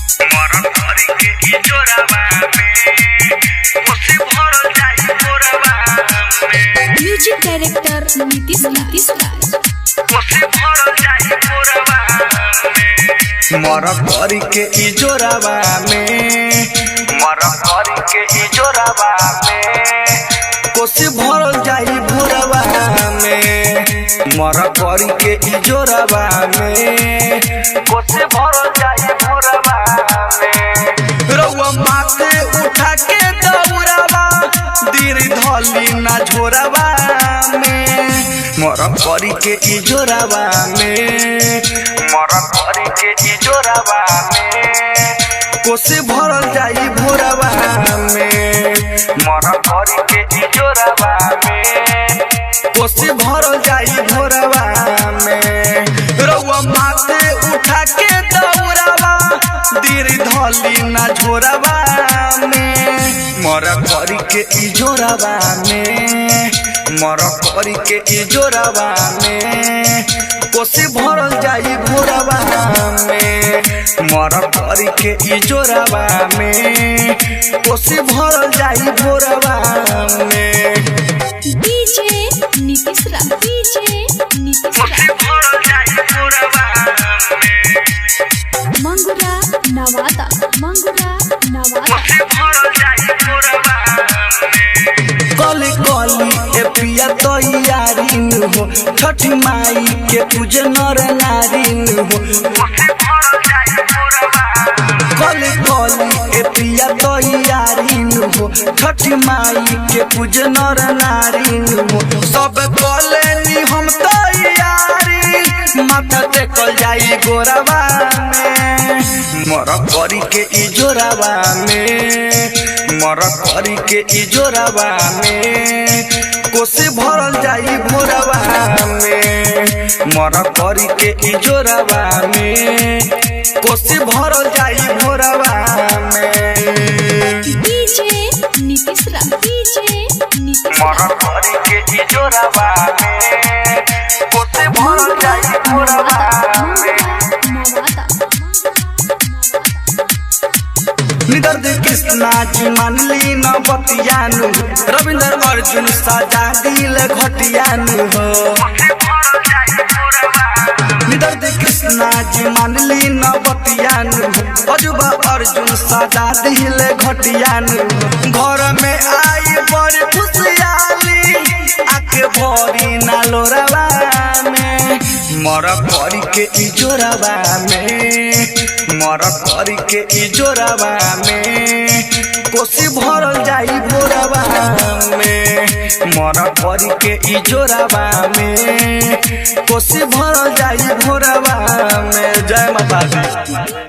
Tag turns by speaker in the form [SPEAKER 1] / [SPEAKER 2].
[SPEAKER 1] मर करी के इजोरावा में कोसी भरल जाई भोरवा में।
[SPEAKER 2] म्यूजिक डायरेक्टर नीतीश नीतीश राज।
[SPEAKER 1] कोसी भरल जाई भोरवा में। मर करी के इजोरावा में, मर करी के इजोरावा में, कोसी भरल जाई भोरवा में। मर करी के इजोरावा में, कोसी भरल जाई भोरवा में। रउआ माथे उठा के दौड़ावा, दिल धली ना झोरावा में। मर करी के इजोरावा में, मर करी के इजोरावा में, कोसी भरल जाई भोरवा में। मर करी के इजोरावा में, कोसी भरल जाई भोरवा में। रउआ माथे उठा के दौड़ावा, दिल धली ना झोरावा में। मर करी के इजोरावा में, मर करी के इजोरावा में, कोसी भरल जाई भोरवा में। मर करी के इजोरावा में, कोसी भरल जाई भोरवा में।
[SPEAKER 2] डीजे नीतीश राज, डीजे नीतीश
[SPEAKER 1] कोसी
[SPEAKER 2] राज।
[SPEAKER 1] भरल जाई भोरवा में।
[SPEAKER 2] मंगुरा नवादा, मंगुरा नवादा।
[SPEAKER 1] कोसी भरल जाई भोरवा में। कली कली ए पिया तैयारी नु हो, छठी माई के पूजे नर नारी नु हो। कली कली ए पिया तैयारी नु हो, छठी माई के पूजे नर नारी नु हो। सब कलेनी हम तैयारी, माथा टेकल जाई गोरवा में। मर करी के इजोरावा में, मर करी के इजोरावा में, कोसी भरल जाई भोरवा में। मर करी के इजोरावा में, कोसी भरल जाई भोरवा में।
[SPEAKER 2] डीजे नीतीश राज, डीजे नीतीश
[SPEAKER 1] मर
[SPEAKER 2] राज।
[SPEAKER 1] करी के इजोरावा में, कोसी भरल
[SPEAKER 2] मंगुरा
[SPEAKER 1] जाई भोरवा
[SPEAKER 2] नवादा,
[SPEAKER 1] में।
[SPEAKER 2] मंगुरा नवादा।
[SPEAKER 1] निदर्द कृष्णा जी मानली न बतियानु, रविंद्र अर्जुन सजा दिल घटियानु हो। निदर्द कृष्णा जी मानली न बतियानु, अजुबा अर्जुन सजा दिल घटियानु। घर में आई बड़ी खुशियाली, आके भरी ना लोरवा में। मर करी के इजोरावा में, मर करी के इजोरावा में, कोसी भरल जाई भोरवा में। मर करी के इजोरावा में, कोसी भरल जाई भोरवा में। जय माता दी।